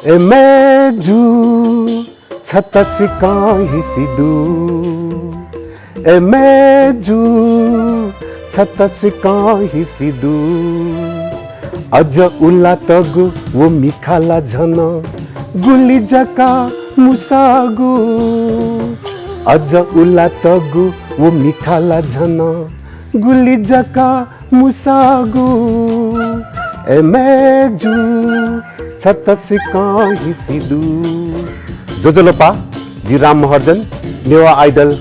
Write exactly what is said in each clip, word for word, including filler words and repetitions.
ए मय्जु, छता सिकं हिसि दु। ए मय्जु, छता सिकं हिसि दु। अझ उलातःगु व मिखा ला झन गुलि जक मुसाःगु। अझ उलातःगु व मिखा ला झन गुलि जक मुसाःगु। ए मय्जु, छता सिकं हिसि दु। ज्वजलपा, जि राम महर्जन, नेवाः Idol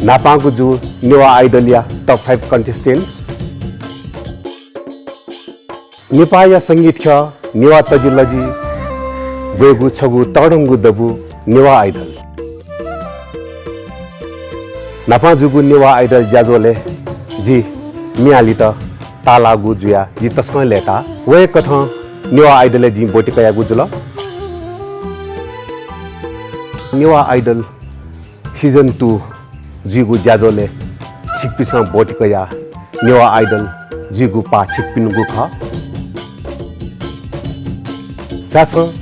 न्हापांगु जूगु नेवाः Idol या top five contestant। नेपाःया संगीत ख्यः, नेवाः तजिलजि ब्वयेगु छगू तःधंगु दबू नेवाः Idol। न्हापां जूगु नेवाः Idol ज्याझ्वलय् जि मियालित ताःलाःगु जुयाः जि तसकं लय्ताः। वय्कथं नेवाः Idol-य् जिं ब्वति कयागु जुल। नेवाः Idol season two जुइगु ज्याझ्वलय् छिकपिन्सं ब्वति कयाः नेवाः Idol जुइगु पाः छिकपिनिगु खः। झासँ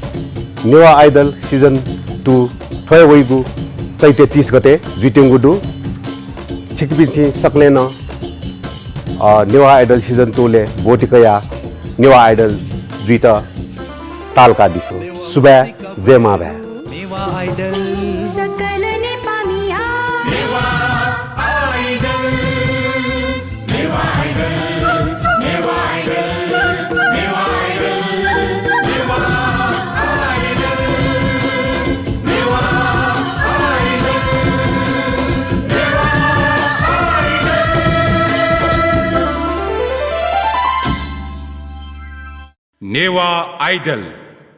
नेवाः Idol season two थ्व हे वइगु चैत तीस गते जुइत्यंगु दु। छिकपिन्सं सकलें नं, अ, नेवाः Idol season two-लय् ब्वति कयाः नेवाः Idol जुइत ताःलाकादिसँ। सुभाय्, जय मांभाय्। नेवाः Idol। सकल नेपाःमिया। नेवाः Idol। नेवाः Idol।